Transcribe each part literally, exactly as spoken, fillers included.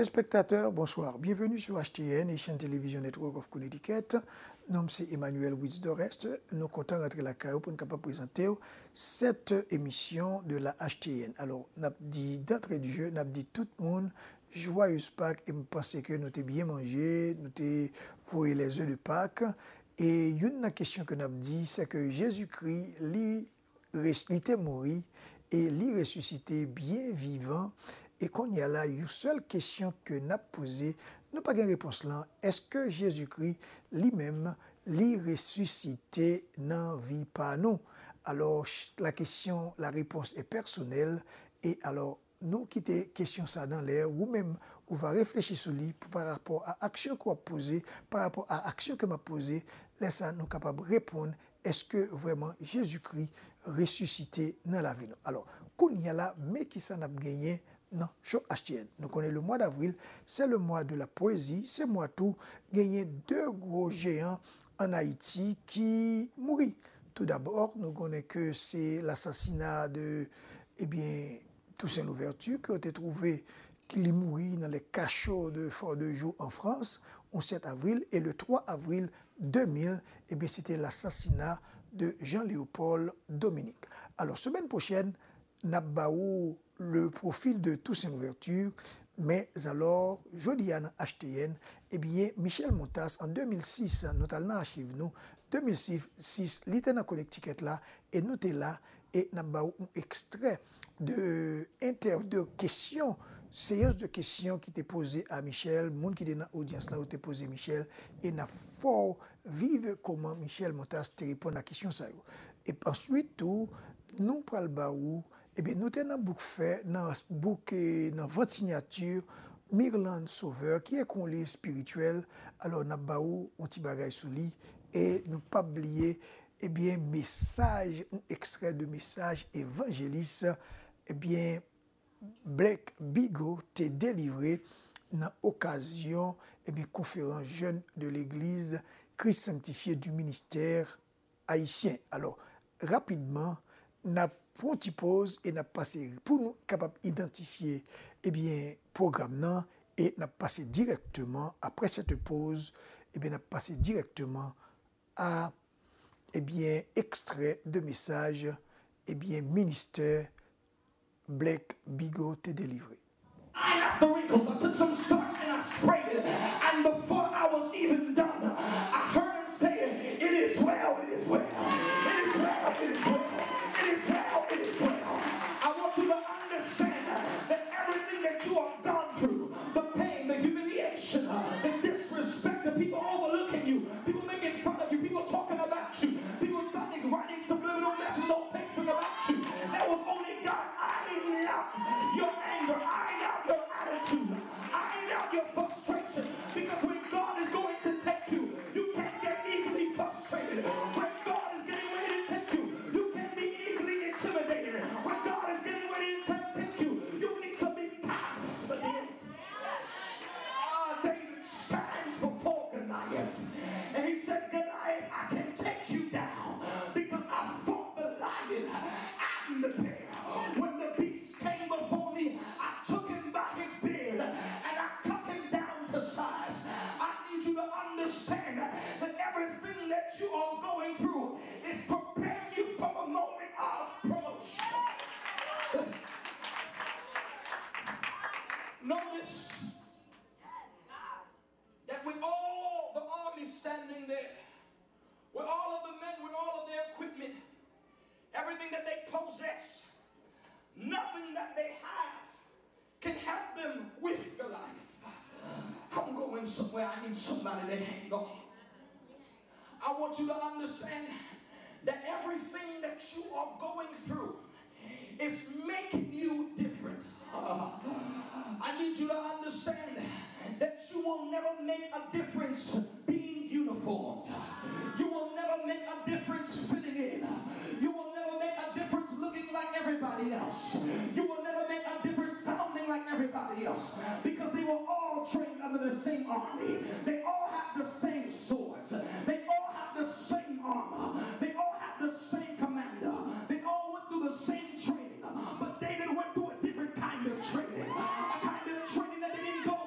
Téléspectateurs, bonsoir. Bienvenue sur H T N, Haitian Television Network of Connecticut. Non m se Emmanuel Witz Dorest. Nou kontan rantre lakay ou pou n kapab prezante w sèt emisyon de la H T N. Alò, n ap di d'entrée de jeu, n ap di tout moun, Joyeuse Pâques, e m panse ke nou te byen manje, nou te voye les œufs de Pâques. E youn nan kesyon ke n ap di, se ke Jezikri, li res-, li te mouri e li resisite byen vivan. E kounye a la, yon sèl kesyon ke n ap poze, nou pa gen repons lan, èske Jezikri li menm, li resisite nan vi pa nou? Alò, ch-, la question, la réponse est personnelle. E alò, nou kite kesyon sa nan lè, ou menm, ou va reflechi sou li pou, pa rapò a aksyon ke w ap poze, pa rapò a aksyon ke m ap poze, lè sa nou kapab reponn, èske vrèman Jezikri resisite nan lavi nou? Alò, kounye a la, men kisa n ap genyen nan Choc H T N. Nou konnen le mwa davril, se le mwa de la pwezi, se mwa tou, genyen de gwo jeyan ann Ayiti ki mouri. Toudabò, nou konnen ke se lasasina de, ebyen, Toussaint Louverture, ke yo te twouve ki li mouri nan les cachots de Fort de Joux an Frans, yon sèt avril, e le twa avril de mil, ebyen, se te lasasina de Jean Léopold Dominique. Alò, semèn pwochèn, n ap ba ou le profil de Toussaint Louverture, mais alors, jodi a nan H T N, ebyen, Michel Montas, an de mil sis, nou t al nan achiv nou, de mil sis, li te nan Connecticut la, e nou te la, e n ap ba ou yon ekstrè de entè-, de kesyon, seyans de kesyon ki te poze a Michel, moun ki te nan odyans lan, yo te poze Michel, e n ap fè w viv kòman Michel Montas te reponn a kesyon sa yo. E answit tou, nou pral ba ou, ebyen, nou te nan bouk fè, nan bouk, eh, nan vant siyati Mirlande Sauveur, ki ekri yon liv espirityèl. Alò, n ap ba ou yon ti bagay sou li, e nou p ap bliye, ebyen, mesaj, yon ekstrè de mesaj evanjelis, ebyen, Blake Bigot te delivre nan okazyon, ebyen, konferans jèn de legliz Christ Sanctifié du Ministère Haïtien. Alò, rapidman, n ap pran yon ti poz e n ap pase pou nou kapab idantifye, ebyen, pwogram nan, e n ap pase dirèkteman, apre sèt poz, ebyen, n ap pase dirèkteman a, ebyen, ekstrè de mesaj, ebyen, ministè Blake Bigot te delivre. Iron out the wrinkles. I took some starch and I sprayed it. And before I was even done, I heard him say, "It is well, it is well. It is well, it is well. It is well, it is well." I want you to understand that everything that you have gone through, the pain, the humiliation, the disrespect, the people overlooking you, people making fun of you, people talking about you, people talking, writing subliminal messages on Facebook about you. That was only God ironing out your anger, ironing out your attitude, ironing out your frustration. Because when God is going to take you, you can't get easily frustrated. When God is getting ready to take you, you can't be easily intimidated. When God is getting ready to take you, you need to be confident. Ah, David stands before Goliath. And he said, "Goliath, I can take you down because I fought the lion and the bear. When the beast came before me, I took him by his beard and I cut him down to size." I need you to understand that everything that you are going through is preparing you for a moment of promotion. Notice that with all the army standing there, with all of the men, with all of their equipment, everything that they possess, nothing that they have can help them with Goliath. I'm going somewhere. I need somebody to hang on. I want you to understand that everything that you are going through is making you different. I need you to understand that you will never make a difference being uniformed. You will never make a difference fitting in. You will never make a difference looking like everybody else. You will never make a difference sounding like everybody else, because they were all trained under the same army. They all have the same swords. They all have the same armor. They all have the same commander. They all went through the same training. But David went through a different kind of training, a kind of training that they didn't go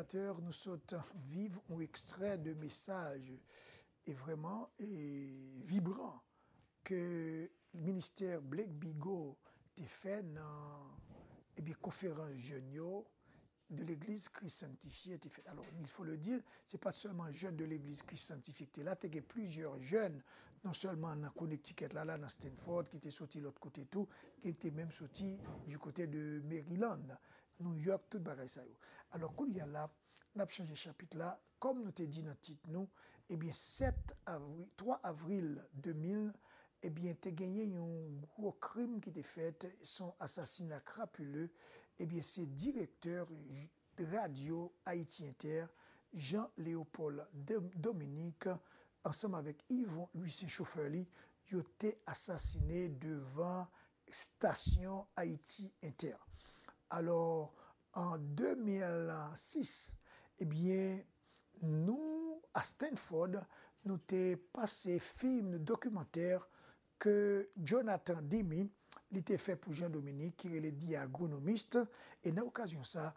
Tè, nou sot viv yon ekstrè de mesaj e vrèman e vibran ke ministè Blake Bigot te fè nan ebyen konferans jèn yo de legliz Kris Sanctifié te fèt. Alors, il faut le dire, se pa sèlman jèn de legliz Kris Sanctifié ki te la, te gen plizyè jèn, non sèlman nan Connecticut la, la nan Stanford, ki te soti lòt kote tou, ki te menm soti du côté de Maryland, New York, tout bagay sa yo. Alors, kounye a la, n ap chanje chapit la, kòm nou te di nan tit nou, ebyen, sèt avril, twa avril de mil, ebyen, te genyen yon gwo krim ki te fèt, se yon asasina krapile, ebyen, se direktè radyo Haïti Inter, Jean Léopold Dom-, Dominique, ansanm avèk Yvon Lucien, chofè li, yo te asasine devan stasyon Haïti Inter. Alò, an de mil sis, ebyen, nou, a Stanford, nou te pase fim dokimantè ke Jonathan Demme, li te fè pou Jean Dominique, ki rele The Agronomist, e nan okazyon sa,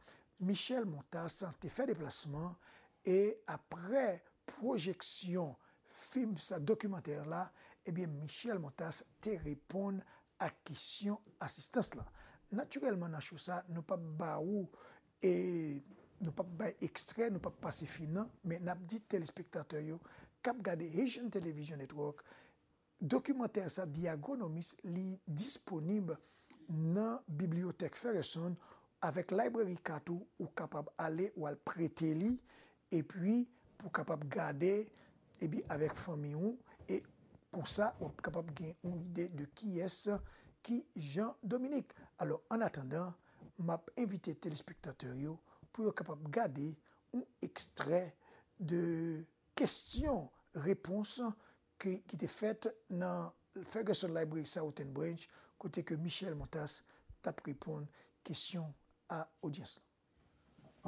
Michel Montas te fè deplasman, e aprè pwojeksyon fim sa, dokimantè la, ebyen, Michel Montas te reponn a kesyon asistans lan. Natirèlman, nan show sa, nou p ap ba ou, e nou p ap bay ekstrè, nou p ap pase fim nan, men n ap di telespektatè yo k ap gade Haitian Television Network, dokimantè sa, The Agronomist, li disponib nan bibliyotèk Ferguson avèk Library Card ou, ou kapab ale, ou al prete li, epi pou kapab gade, epi avèk fanmi ou, e konsa, w ap kapab gen yon ide de kiyès ki Jean Dominique. Alò, annatandan, m ap envite telespektatè yo pou yo kapab gade yon ekstrè de kesyon repons ki, ki te fèt nan Ferguson Library Southern Branch, kote ke Michel Montas t ap reponn kesyon a odyans lan.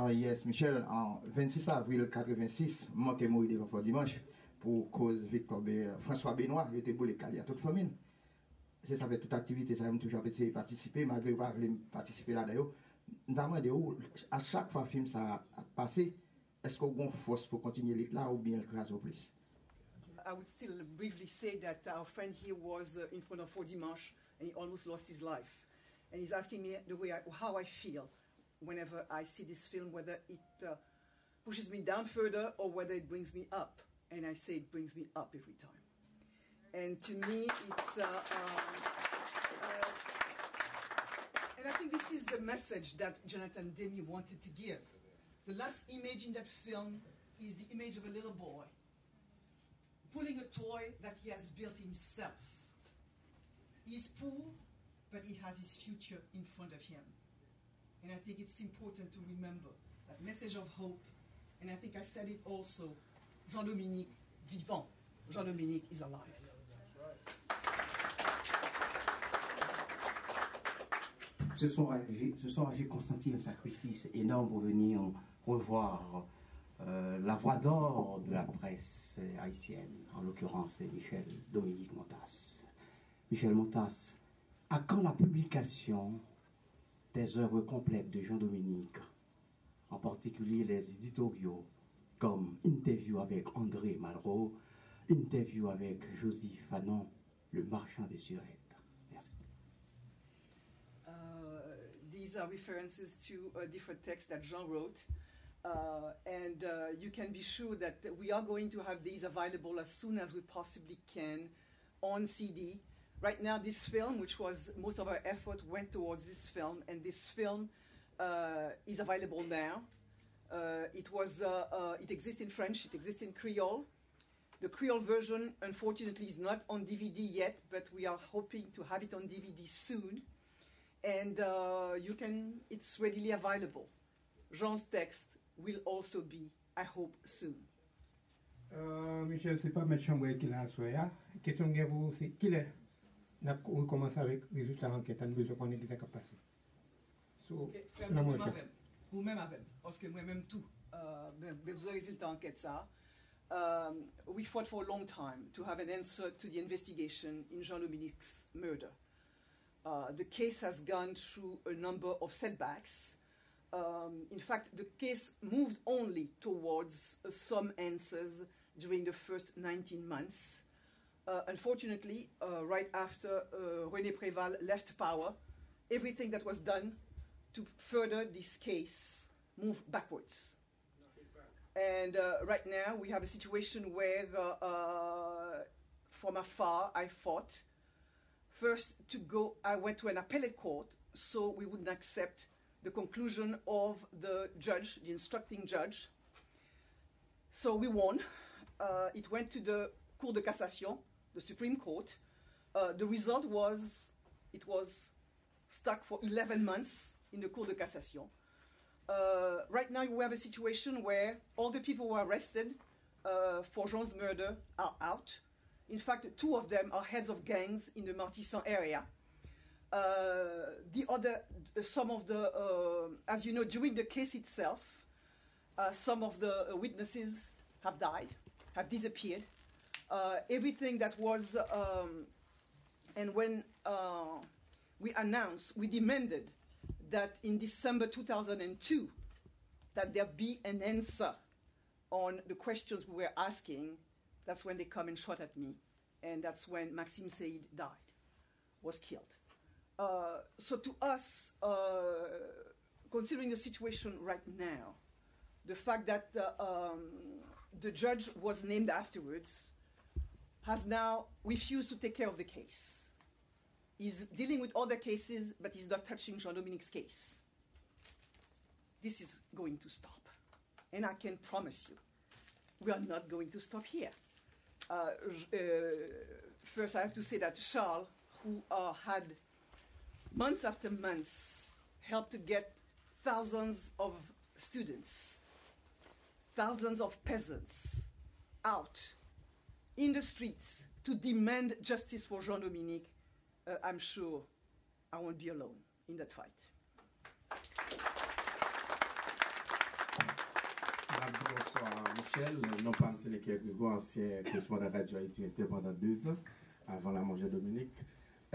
Ah, yes, Michel, an vennsis avril katrevensis, m manke mouri devan Fò Dimanch pou koz Victor Be-, François Benoît, yo te boule kay li a tout fanmi l. Se sa fè tout aktivite sa yo, m toujou ap eseye patisipe, malgre yo pa vle m patisipe ladan yo. M ta mande w, a chak fwa fim sa a ap pase, èske w gon fòs pou kontinye lit la oubyen l kraze w plis? I would still briefly say that our friend here was uh, in front of Fort Dimanche and he almost lost his life. And he's asking me the way I, how I feel whenever I see this film, whether it uh, pushes me down further or whether it brings me up. And I say it brings me up every time. And to me, it's. Uh, um, uh, and I think this is the message that Jonathan Demme wanted to give. The last image in that film is the image of a little boy pulling a toy that he has built himself. He's poor, but he has his future in front of him. And I think it's important to remember that message of hope. And I think I said it also, Jean Dominique vivant. Jean Dominique is alive. Ce sont âgés, ce sont âgés qui ont senti un sacrifice énorme pour venir revoir euh, la voix d'or de la presse haïtienne, en l'occurrence Michel Dominique Montas. Michel Montas, à quand la publication des œuvres complètes de Jean Dominique, en particulier les éditoriaux comme Interview avec André Malraux, Interview avec Josy Fanon, Le Marchand de Surettes? Merci. Uh, these are references to a different text that Jean wrote. Uh, and uh, you can be sure that we are going to have these available as soon as we possibly can on C D. Right now, this film, which was most of our effort, went towards this film, and this film uh, is available now. Uh, it was, uh, uh, it exists in French, it exists in Creole. The Creole version, unfortunately, is not on D V D yet, but we are hoping to have it on D V D soon. And uh, you can, it's readily available. Jean's text will also be, I hope, soon. Michel, se pa mèt chanbwè ki la aswè a. Kesyon m gen pou ou se kilè n ap rekòmanse avèk rezilta ankèt la? Nou bezwen konnen kisa k ap pase. So, Ok, frè m, ou menm avè m. Ou menm avè m. Paske mwen menm tou, uh, m bezwen rezilta ankèt sa a. Um, we fought for a long time to have an answer to the investigation in Jean Dominique's murder. Uh, the case has gone through a number of setbacks, Um, in fact, the case moved only towards uh, some answers during the first nineteen months. Uh, unfortunately, uh, right after uh, René Préval left power, everything that was done to further this case moved backwards. And uh, right now, we have a situation where, uh, uh, from afar, I fought. First, to go, I went to an appellate court, so we wouldn't accept the conclusion of the judge, the instructing judge. So we won. Uh, it went to the Cour de cassation, the Supreme Court. Uh, the result was it was stuck for eleven months in the Cour de cassation. Uh, right now, we have a situation where all the people who were arrested uh, for Jean's murder are out. In fact, two of them are heads of gangs in the Martissant area. Uh, the other, some of the, uh, as you know, during the case itself, uh, some of the uh, witnesses have died, have disappeared. Uh, everything that was, um, and when uh, we announced, we demanded that in December two thousand two, that there be an answer on the questions we were asking, that's when they come and shot at me. And that's when Maxime Said died, was killed. Uh, so to us, uh, considering the situation right now, the fact that uh, um, the judge was named afterwards has now refused to take care of the case. He's dealing with other cases, but he's not touching Jean Dominique's case. This is going to stop. And I can promise you, we are not going to stop here. Uh, uh, first, I have to say that Charles, who uh, had months after months helped to get thousands of students, thousands of peasants out in the streets to demand justice for Jean Dominique, uh, I'm sure I won't be alone in that fight. N ap di bonswa Michel, non pa m se Necker Grégoire, ansyen korespondan Radyo Ayiti Entè pandan dezan, avan lanmò Jean Dominique.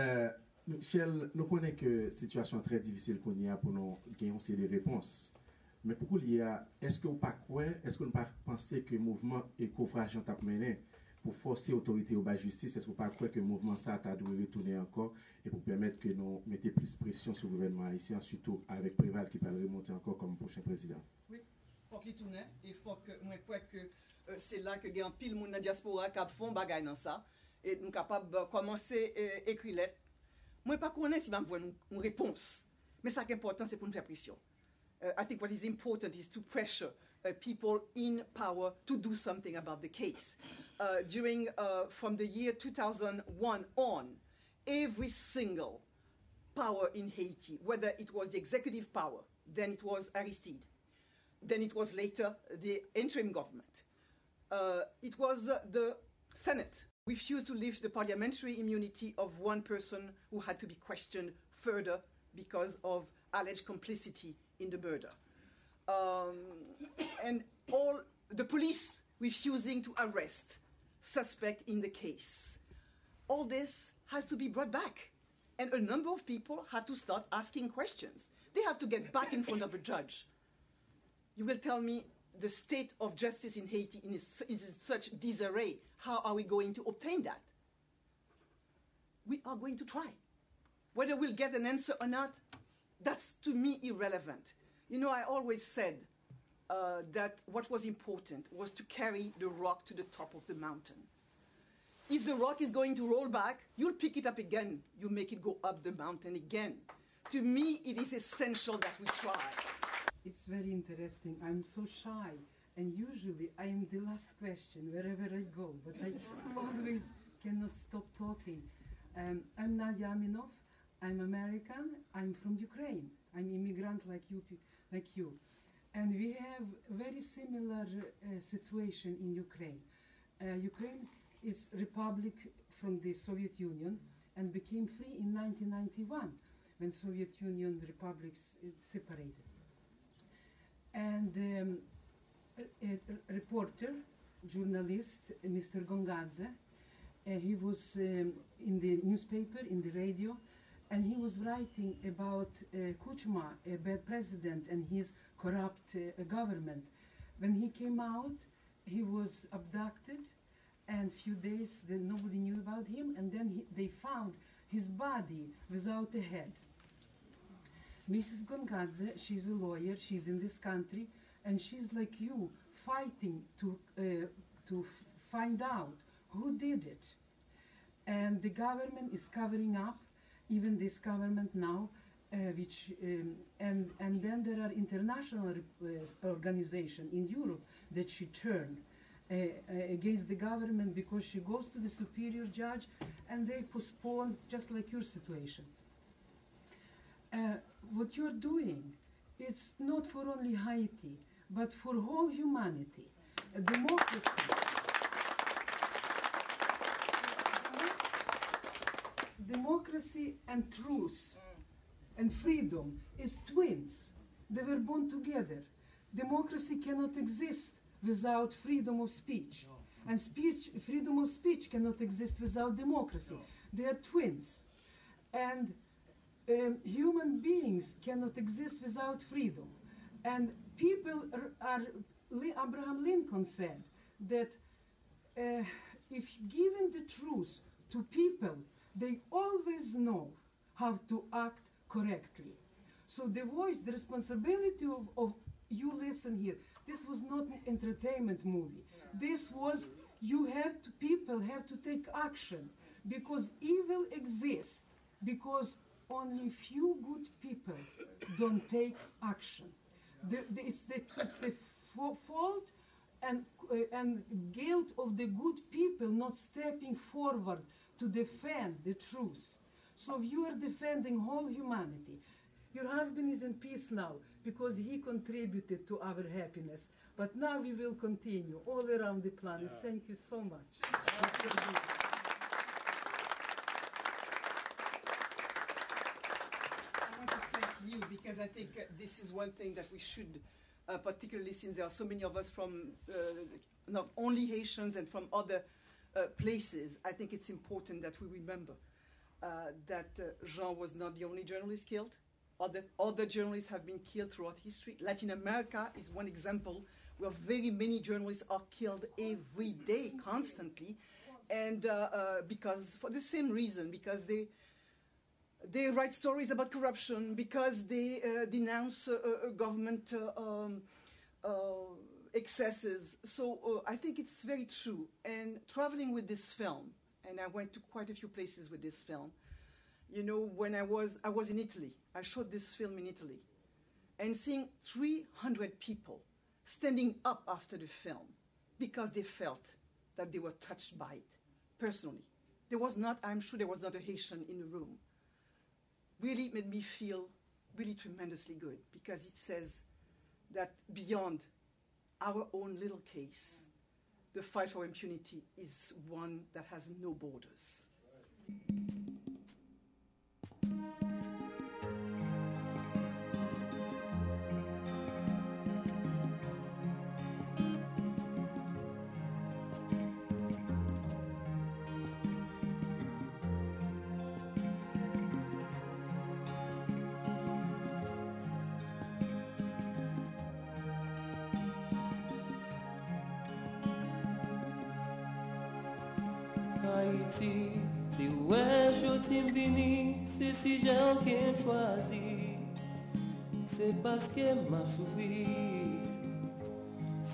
Euh, Michel, nou konnen ke sitiyasyon an trè difisil kounye a pou nou gen yon seri de repons. Men pou kounye a, èske w pa kwè, èske nou pa panse ke mouvman e kovraj an t ap mennen pou fòse otorite yo bay jistis, èske w pa kwè ke mouvman sa a ta dwe retounen ankò e pou pèmèt ke nou mete plis presyon sou gouvènman ayisyen an, sitou avèk Preval ki pral remonte ankò kòm pwochen prezidan? Wi, fòk li tounen, e fòk mwen kwè ke euh, se la ke gen anpil moun nan dyaspora k ap fè yon bagay nan sa, e nou kapab euh, kòmanse euh, ekri lèt. Mwen pa konnen si m ap jwenn yon repons, men sa k enpòtan se pou n fè presyon. Uh, I think what is important is to pressure uh, people in power to do something about the case. Uh, during, uh, from the year two thousand one on, every single power in Haiti, whether it was the executive power, then it was Aristide, then it was later the interim government, uh, it was uh, the Senate refused to lift the parliamentary immunity of one person who had to be questioned further because of alleged complicity in the murder. Um, and all the police refusing to arrest suspect in the case. All this has to be brought back. And a number of people have to start asking questions. They have to get back in front of a judge. You will tell me the state of justice in Haiti is in such disarray. How are we going to obtain that? We are going to try. Whether we'll get an answer or not, that's to me irrelevant. You know, I always said uh, that what was important was to carry the rock to the top of the mountain. If the rock is going to roll back, you'll pick it up again. You make it go up the mountain again. To me, it is essential that we try. It's very interesting. I'm so shy, and usually I am the last question wherever I go, but I always cannot stop talking. Um, I'm Nadia Aminov. I'm American. I'm from Ukraine. I'm immigrant like you, like you. And we have very similar uh, situation in Ukraine. Uh, Ukraine is republic from the Soviet Union and became free in nineteen ninety-one when Soviet Union republics uh, separated. And um, a, a reporter, journalist, Mister Gongadze, uh, he was um, in the newspaper, in the radio, And he was writing about uh, Kuchma, a bad president, and his corrupt uh, government. When he came out, he was abducted, and few days then nobody knew about him, and then he, they found his body without a head. Missus Goncalves, she's a lawyer, she's in this country, and she's like you, fighting to, uh, to f- find out who did it. And the government is covering up, even this government now, uh, which um, and and then there are international uh, organizations in Europe that she turned uh, uh, against the government because she goes to the superior judge and they postpone, just like your situation. Uh, what you're doing, it's not for only Haiti, but for whole humanity. A democracy. Democracy and truth and freedom is twins. They were born together. Democracy cannot exist without freedom of speech. And speech, freedom of speech cannot exist without democracy. They are twins. And um, human beings cannot exist without freedom. And people are, are Abraham Lincoln said that uh, if given the truth to people, they always know how to act correctly. So the voice, the responsibility of, of you listen here, this was not an entertainment movie. This was, you have to, people have to take action because evil exists because only few good people don't take action. The, the, it's the, it's the fault and, uh, and guilt of the good people not stepping forward to defend the truth. So you are defending whole humanity. Your husband is in peace now because he contributed to our happiness. But now we will continue all around the planet. Yeah. Thank you so much. I want to thank you because I think this is one thing that we should, uh, particularly since there are so many of us from uh, not only Haitians and from other uh, places, I think it's important that we remember uh, that uh, Jean was not the only journalist killed. Other, other journalists have been killed throughout history. Latin America is one example where very many journalists are killed every day, constantly, and uh, uh, because for the same reason, because they they write stories about corruption, because they uh, denounce uh, uh, government uh, um, uh, excesses. So uh, I think it's very true. And traveling with this film, and I went to quite a few places with this film. You know, when I was I was in Italy, I showed this film in Italy, and seeing three hundred people standing up after the film because they felt that they were touched by it personally. There was not, I'm sure there was not a Haitian in the room. Really made me feel really tremendously good because it says that beyond our own little case, the fight for impunity is one that has no borders. Ayiti, si w wè jodi m vini, se sijè w ke m chwazi. Se paske m ap soufri.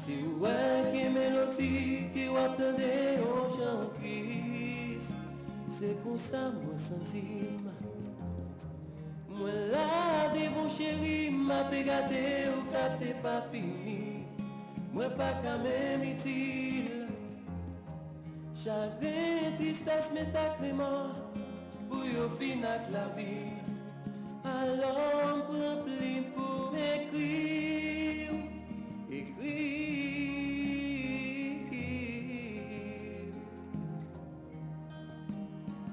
Si w wè gen melodi ke w ap tande yon jan tris, se konsa mwen santi m. Mwen la devan w cheri, m ape gade w k ap te pa fini. Mwen pa ka menm itil. Chagren, tristès, men tak remò pou yo fin ak lavi. Alò m pran plim pou m ekri w, ekri w,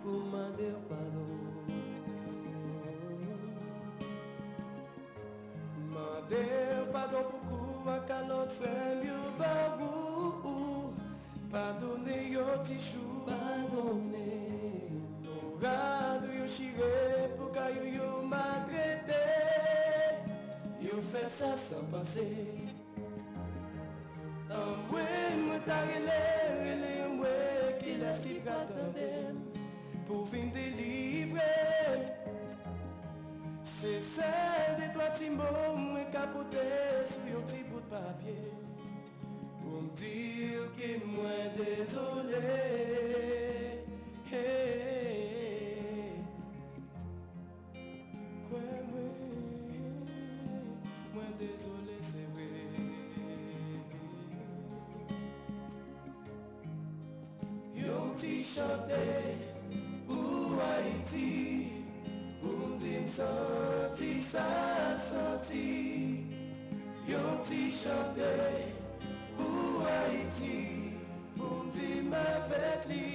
pou m mande w padon. Mande w padon pou kou ak kalòt frè m yo ba ou. Padone yo ti chou. Padone. Pou rad ou yo chire pou Ti chante pou Ayiti, pou m di m santi sa l santi. Yon ti chante pou Ayiti, pou m di m avèk li.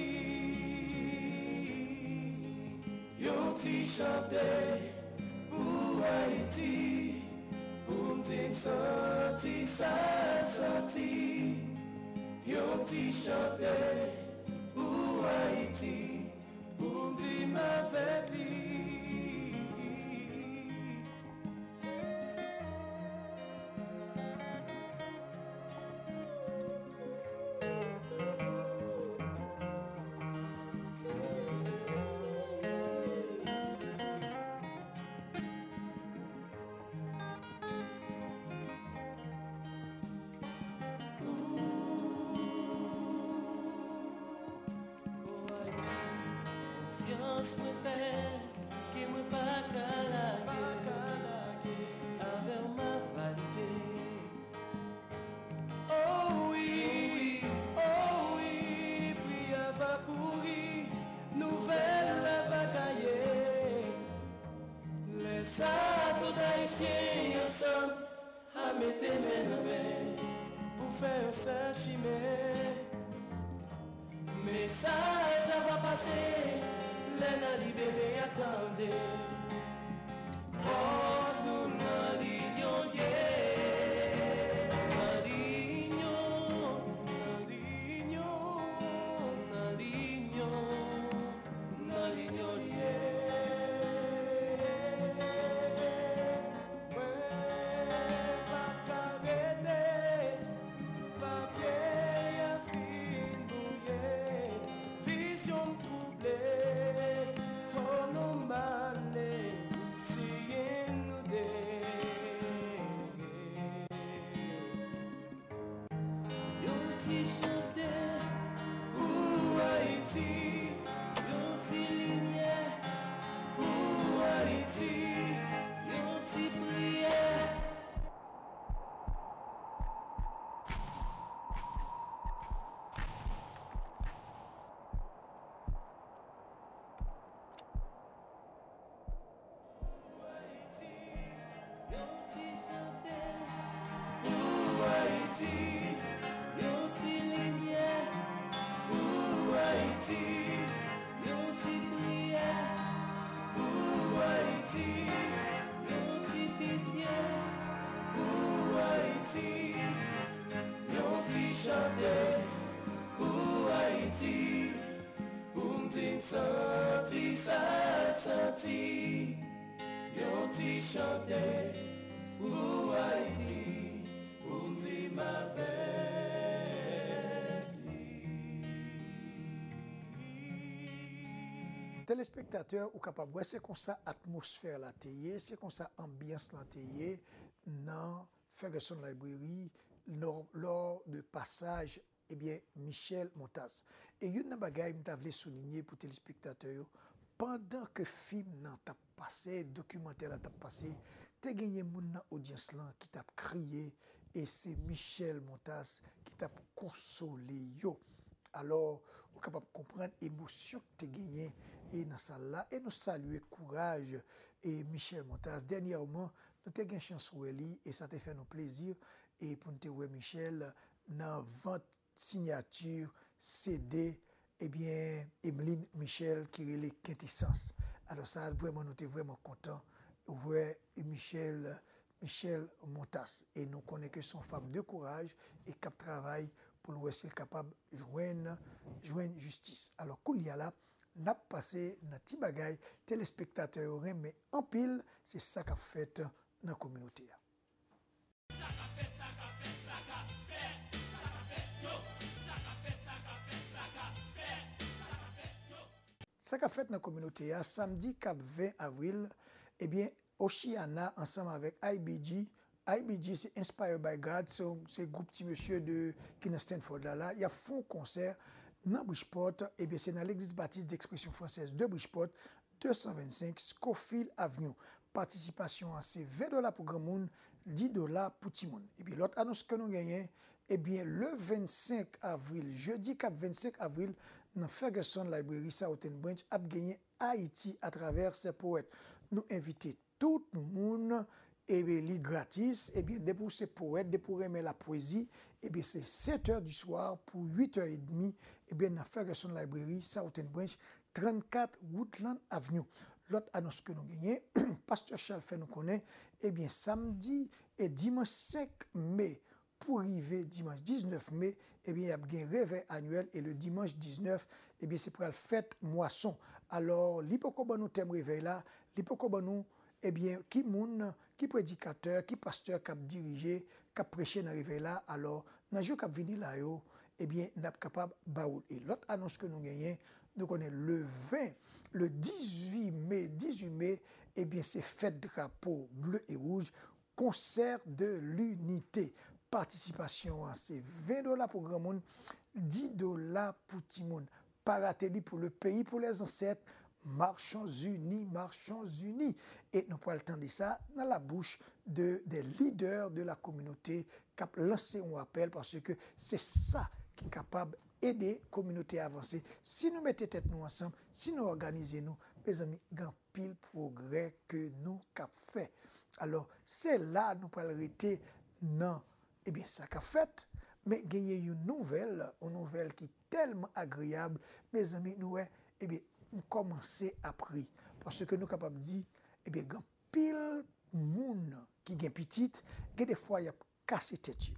Yon ti chante pou Ayiti, pou m di m santi sa l santi. Yon ti chante pou Ayiti, pou m di m avèk li. O Ayiti, konsyans mwen fè ke mwen pa ka lage, avè w m ap valide. O wi, o wi, pri a va kouri, nouvèl la va gaye. Lè sa a, tout Ayisyen ansanm a mete men nan men pou fè yon sèl chimen. Mesaj la va pase lè n a libere a tande. Fòs nou nan linyon l ye. Nan linyon, nan linyon, nan linyon. Nan linyon li ye. Mwen pa ka rete, papye a fin bwouye, vizyon m twouble, o nou m ale, siyen nou de. Yon ti chante pou Ayiti, yon ti limyè pou Ayiti, yon ti priyè. Pou Ayiti, yon ti chante pou Ayiti, yon ti limyè pou Ayiti, yon ti priyè pou Ayiti, yon ti pitye pou Ayiti, yon ti chante pou Ayiti. Pou m di m santi sa l santi. Yon ti chante pou Ayiti, pou m di m avèk li. Telespektatè, ou kapab wè se konsa atmosfè la te ye, se konsa anbyans lan te ye nan Ferguson Library, lò, lò de pasaj ebyen, Michel Montas. E youn nan bagay m ta vle soulinye pou telespektatè yo, pandan ke fim nan t ap pase, dokimantè la t ap pase, te genyen moun nan odyans lan ki t ap kriye, e se Michel Montas ki t ap konsole yo. Alò, ou kapab konprann emosyon ki te genyen e nan sal la, e nou salye kouraj e Michel Montas. Dènyèman, nou te gen chans wè li, e sa te fè nou plezi, e pou n te wè Michel nan vant sinyati, C D, ebyen, Emeline Michel ki rele Kentesans. Alò sa, vrèman, nou te vrèman kontan wè Michel, Michel Montas. E nou konnen ke se yon fanm de kouraj e k ap travay pou l wè si l kapab jwenn, jwenn jistis. Alò, kounye a la, n ap pase nan ti bagay telespektatè yo renmen anpil, se sa k ap fèt nan kominote a. Sa k ap fèt, sa k ap fèt, sa k ap fèt, sa k ap fèt, yo. Sa k ap fèt, sa k ap fèt, sa k ap fèt, sa k ap fèt, yo. Sa k ap fèt nan kominote a, samdi k ap ven avril, ebyen, Oceana ansanm avèk I B G, I B G se Inspired by God, se, se gwoup ti mesye de, ki nan Stanford la, la, y ap fè yon konsè nan Bridgeport, ebyen, se nan Legliz Batis d'Expression Française de Bridgeport, de san vennsenk Scofield Avenue. Patisipasyon an se ven dola pou granmoun, dis dola pou timoun. Epi lòt anons ke nou genyen, Ebyen, le vennsenk avril, jedi k ap vennsenk avril, nan Ferguson Library Southern Branch ap genyen Ayiti atravè sè powèt. Nou envite tout moun, ebyen, li gratis. Ebyen, depi w se powèt, depi w renmen lapwezi, ebyen, se sèt è di swa pou uit è edmi, ebyen, nan Ferguson Library Southern Branch, trannkat Woodland Avenue. Lòt anons ke nou genyen, pastè Charles fè nou konnen, ebyen, samdi e dimanch senk me pou rive dimanch diznèf me, ebyen, y ap gen revèy anyèl e le dimanch diznèf, ebyen, se pral fèt mwason. Alò, li poko ban nou tèm revèy la, li poko ban nou, ebyen, ki moun, ki predikatè, ki pastè k ap dirije, k ap preche nan revèy la. Alò, nan jou k ap vini la yo, ebyen, n ap kapab ba ou l. E lòt anons ke nou genyen, nou konnen le ven, le dizuit me, dizuit me, ebyen, se fèt drapo ble e wouj, Concert de l'Unité. Patisipasyon an se ven dola pou granmoun, dis dola pou timoun. Pa rate li pou le pays, pour les ancêtres. Marchons unis, marchons unis. E nou pral tande sa nan labouch de, des leaders de la communauté k ap lanse yon apèl, paske se sa ki kapab ede kominote a avanse. Si nou mete tèt nou ansanm, si nou òganize nou, mezanmi, gen anpil pwogrè ke nou k ap fè. Alò, se la nou pral rete nan, ebyen, sa k ap fèt, men genyen yon nouvèl, yon nouvèl ki tèlman agreyab, mezanmi, nou wè, ebyen, m kòmanse ap ri. Paske nou kapab di, ebyen, gen anpil moun ki gen pitit, gen de fwa y ap kase tèt yo.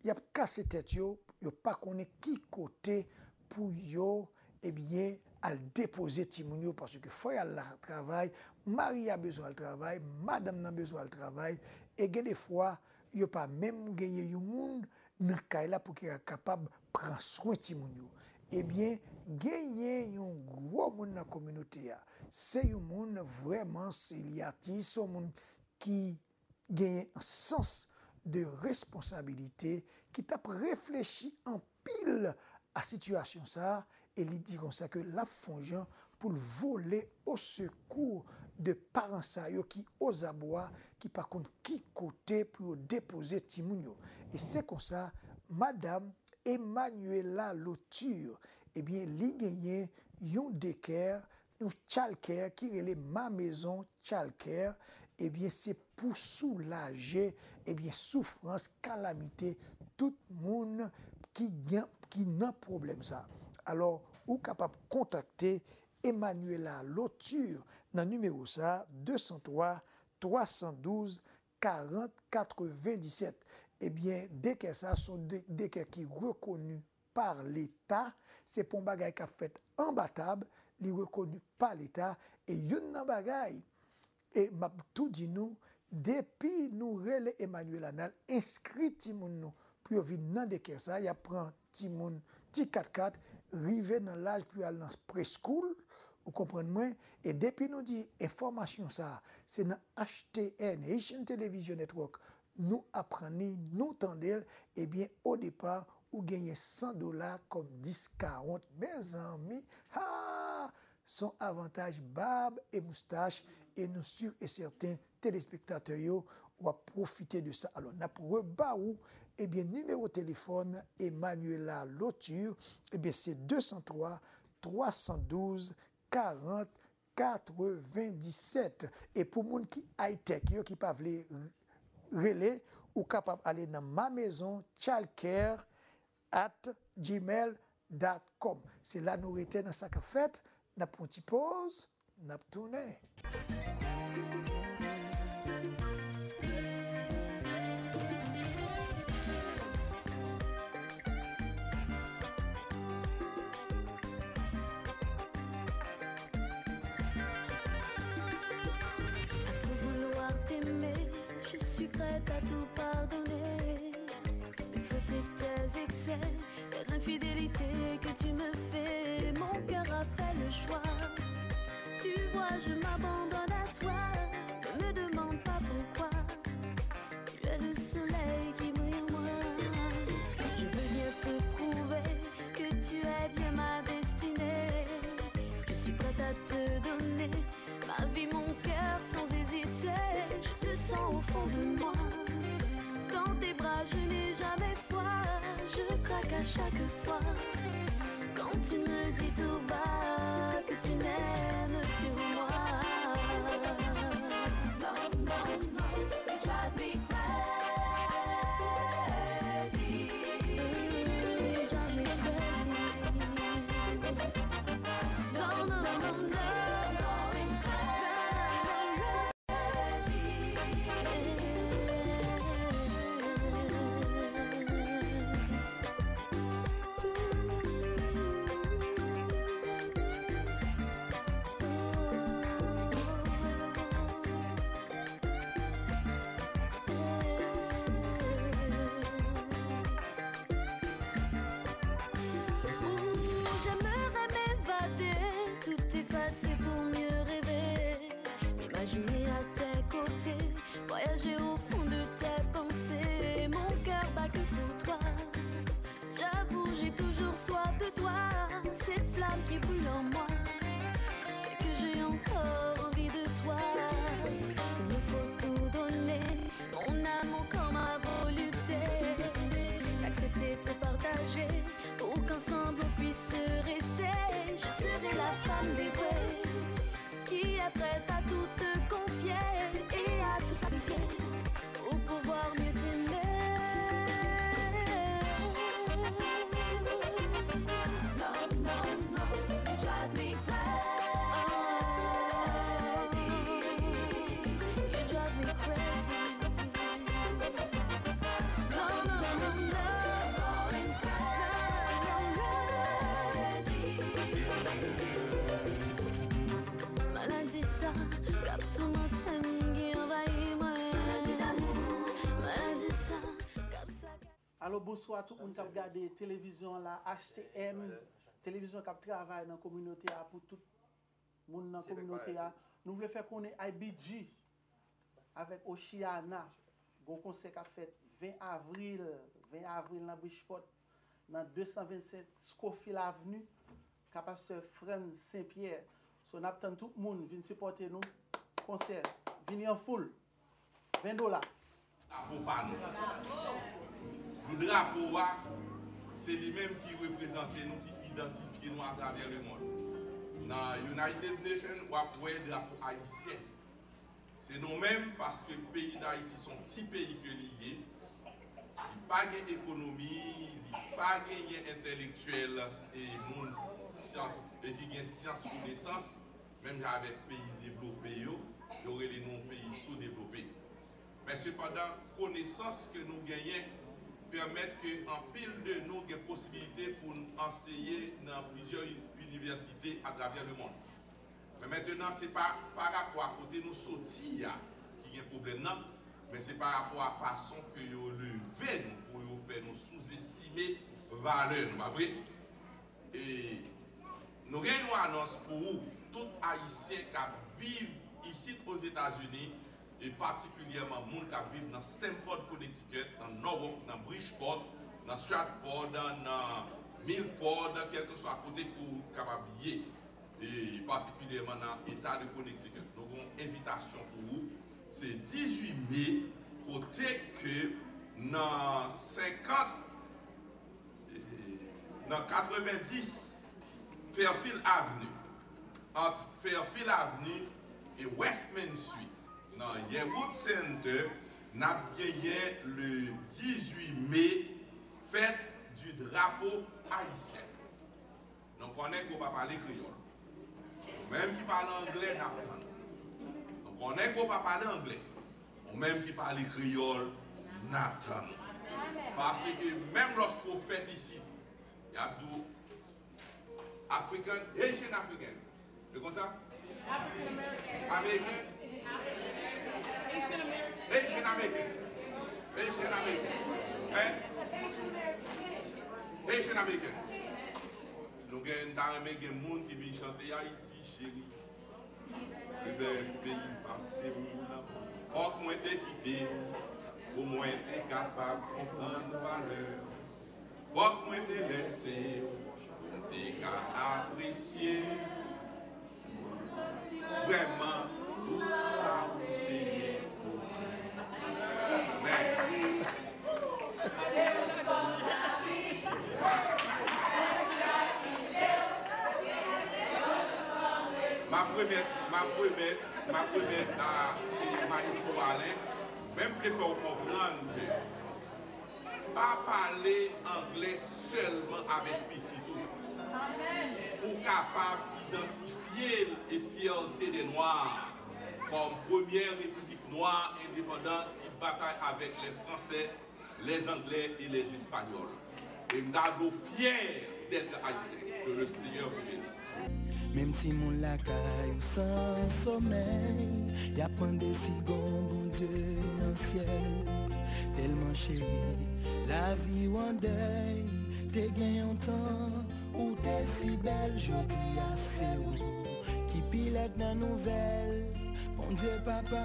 Y ap kase tèt yo, yo pa konnen ki kote pou yo, ebyen, al depoze timoun yo, paske fò y al la travay, mari a bezwen al travay, madanm nan bezwen al travay, e gen de fwa, yo pa menm genyen yon moun nan kay la pou ki kapab pran swen timoun yo. Ebyen, genyen yon gwo moun nan kominote a. Se yon moun vrèman, se li atis, se yon moun ki genyen sans de responsabilite, ki t ap reflechi anpil a sitiyasyon sa a, e li di konsa ke l ap fè yon jan pou l vole o sekou de paran sa yo ki ozabwa, ki pa konn ki kote pou yo depoze timoun yo. E se konsa, madanm Emmanuela Lauture, ebyen, li genyen yon dekè, yon childcare ki rele Ma Maison Childcare, ebyen, se pou soulaje, ebyen, soufrans, kalamite tout moun ki gen, ki nan pwoblèm sa. Alò, ou kapab kontakte Emmanuela Lauture nan nimewo sa, de san twa, twa san douz, karant, katrevenndisèt. Ebyen, dekè sa se yon de-, dekè ki rekoni pa Leta, se pa yon bagay k ap fèt anba tab, li rekoni pa Leta, e youn nan bagay, e m ap tou di nou, depi nou rele Emmanuela, n al enskri timoun nou pou yo vin nan dekè sa, y ap pran timoun, ti katkat, rive nan laj pou y al nan preschool, ou konprann mwen, e depi nou di enfòmasyon sa, se nan H T N, Haitian Television Network, nou aprann li, nou tande l, ebyen, o depa, ou genyen san dola kòm diskawont. Mezanmi, ha! Se yon avantaj bab e moustach, e nou si e sèten telespektatè yo, w ap pwofite de sa. Alò, n ap reba ou, ebyen, nimewo telefòn Emmanuela Lauture, ebyen, se de san twa, twa san douz, karant, katrevendisèt. E pou moun ki high-tech yo, ki pa vle r-, rele, ou kapab ale nan Ma Maison Childcare at gmail dot com. Se la nou rete nan sa k ap fèt. N ap pran ti poz, n ap tounen. À trop vouloir t'aimer, je suis prête à tout pardonner. Une faute et tes excès, tes infidélités que tu me fais, mon cœur a fait le choix. Tu vois, je m'abandonne à toi, ne me demande pas pourquoi. Tu es le soleil qui brille en moi. Je veux bien te prouver que tu es bien ma destinée. Je suis prête à te donner ma vie, mon cœur sans hésiter. Je te sens au fond de moi. Dans tes bras, je n'ai jamais froid. À chaque fois, quand tu me dis tout bas que tu n'aimes plus moi. Non, non, non, you drive me crazy. You drive me crazy. Non, non, non, non. Ouh, j'aimerais m'évader, tout effacer pour mieux rêver. M'imaginer à tes côtés, voyager au fond de tes pensées. Mon cœur bat que pour toi. J'avoue, j'ai toujours soif de toi. Cette flamme qui brûle en moi fait que j'ai encore envie de toi. S'il me faut tout donner, mon âme, mon corps, ma volupté, d'accepter de te partager pour qu'ensemble on puisse rester. Je serai la femme dévouée qui est prête à tout te confier et à tout sacrifier pour pouvoir mieux t'aimer. Non, non, non, you drive me crazy. You drive me crazy. Non, non, non, non. Maladi sa k ap toumante m ki anvayi mwen. Maladi damou. Maladi sa k ap sakaje. Alo, bonswa tout moun k ap gade televizyon an la, H T M, televizyon k ap travay nan kominote a pou tout moun nan kominote a. Nou vle fè konnen I B G avèk Oceana, gon konsè k ap fèt ven avril, ven avril nan Bridgeport, nan de san vennsenk Scofield Avenue, ka pastè Frantz St Pierre. So, n ap tann tout moun vin sipòte nou. Konsè, vini an foul. Ven dola. Drapo pa nou. Jou drapo a, se li menm ki reprezante nou, ki idantifye nou atravè lemonn. Nan United Nations, w ap wè drapo ayisyen. Se nou menm, paske peyi Dayiti se yon ti peyi ke li ye. Li pa gen ekonomi, li pa genyen entèlektyèl e moun syan-, e ki gen syans konesans, menm jan avèk peyi devlope yo, yo rele nou yon peyi soudevlope. Men sepandan, konesans ke nou genyen pèmèt ke anpil de nou gen posibilite pou n anseye nan plizyè inivèsite atravè lemonn. Men mentenan, se pa pa rapò a kote nou soti a ki gen pwoblèm nan, men se pa rapò a fason ke yo leve nou pou yo fè nou souzestime valè nou, pa vre? E nou gen yon anons pou ou, tout Ayisyen k ap viv isit Ozetazini, e patikilyèman moun k ap viv nan Stamford, Connecticut, nan Norwalk, nan Bridgeport, nan Stratford, nan Milford, kèlkeswa kote ke w kapab ye, e patikilyèman nan eta de Connecticut. Nou gen yon envitasyon pou ou. Se dizuit me, kote ke nan senkant, e, nan katrevendis Fairfield Avenue, ant Fairfield Avenue e West Main Street, nan Yearwood Center, n ap genyen le dizuit me, fèt di drapo ayisyen. Nou konnen ke w pa pale kreyòl. Ou menm ki pale anglè, n ap tann ou. Nou konnen ke w pa pale anglè. Ou menm ki pale kreyòl, n ap tann ou. Paske menm lòske w fèt isit, y ap di w African, Asian African. Se konsa? American? Asian American. Asian American. Hein? Asian American. Nou gen, n ta renmen gen moun ki vin chante Ayiti cheri. Pi bèl peyi pase moun. Fòk mwen te kite w pou mwen te kapab konprann valè w. Fòk mwen te lèse w pou m te ka apresye vrèman tout sa w te ye pou mwen. Amen. M ap remèt, m ap remèt, m ap remèt a e, Mayestwo Alen, men m vle fè w konprann ke pa pale anglè sèlman avèk pitit ou pou w kapab idantifye l e fyète dè nwa kòm premyè repiblik nwa endepandan ki batay avèk lè Fransè, lè Zanglè e lè Espanyòl. E m ta dwe fyè d'être haïtien. Que le Seigneur vous bénisse. Menm timoun lakay ou san somèy, y ap mande si gon Bondye nan syèl. Tèlman cheri, lavi w an dèy, te gen yon tan ou te si bèl, jodi a se ou ki pi lèd nan nouvèl. Bondye papa,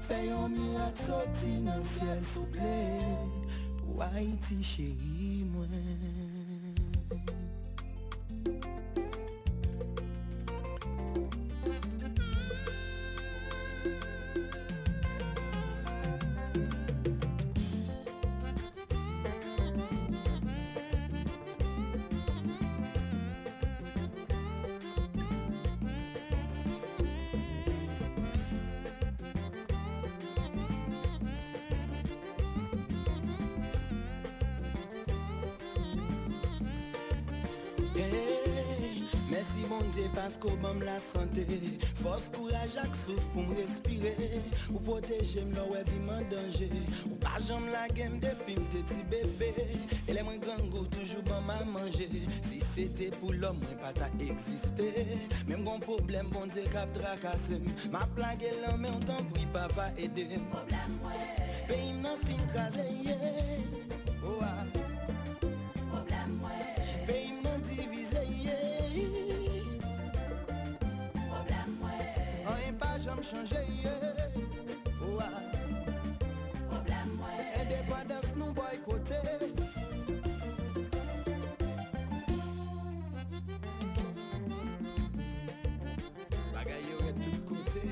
fè yon mirak soti nan syèl souple pou Ayiti cheri mwen. Hey, mèsi Bondye paske w ban m lasante, fòs, kouraj ak souf pou m respire. Ou pwoteje m lè w wè vi m an danje. Ou pa janm lage m depi m te ti bebe. E lè mwen grangou, toujou ban m a manje. Si se te pou lòm, mwen pa ta egziste. Men m gon pwoblèm, Bondye k ap trakase m. M ap lage l nan men w, tanpri, papa, ede m. Pwoblèm mwen. Peyi m nan fin kraze, ye. Oh, ah. Pwoblèm mwen. Peyi m nan divize, ye. Pwoblèm mwen. Anyen pa janm chanje, ye. Oh, ah. Pwoblèm mwen. Endepandans nou bòykote. Bagay yo rèd tout kote.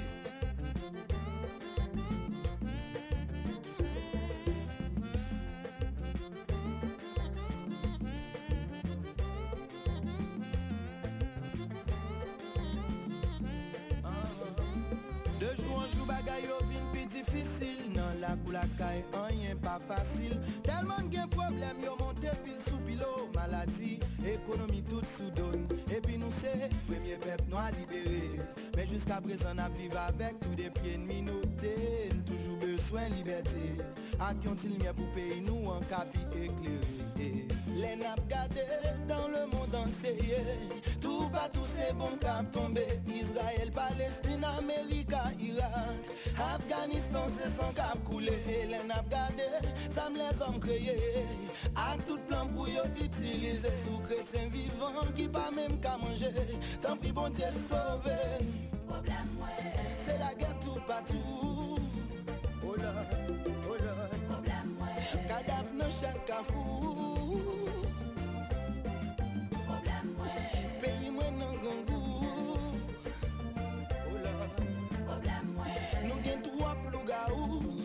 De jou an jou, bagay yo vin pi difisil. Nan lakou lakay, anyen pa fasil. Tèlman n gen pwoblèm, yo monte pil sou pilo. Maladi, ekonomi, tout sou do n. Epi nou se premye pèp nwa libere. Men jiskaprezan n ap viv avèk tou de pye n minote. N toujou bezwen libète ak yon ti limyè pou peyi nou an ka pi eklere. Lè n ap gade dans le monde entier, toupatou se bonm k ap tonbe. Izrayèl, Palestin, Amerika, Irak, Afganistan, se san k ap koule. E lè n ap gade zam lèzòm kreye ak tout plan pou yo itilize sou kretyen vivan ki pa menm ka manje. Tanpri, Bondye, sove n. Pwoblèm mwen. Se lagè toupatou. Oh Lord, oh Lord. Pwoblèm mwen. Kadav nan chak kafou. Pwoblèm mwen. Peyi mwen nan grangou. Oh Lord. Pwoblèm mwen. Nou gen twòp lougawou.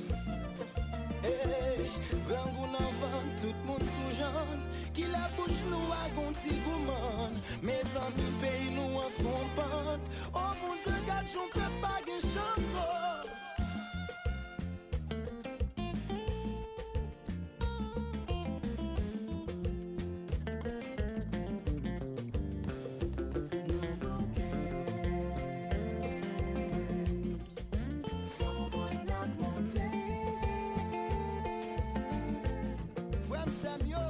Hey, grangou nan vant, tout moun sou jann. Kilè bouch nou a gon ti goumann? Mezanmi, peyi nou an sou yon pant. O Bondye, gad jan krèp pa gen chans, o. Frè m, sè m yo.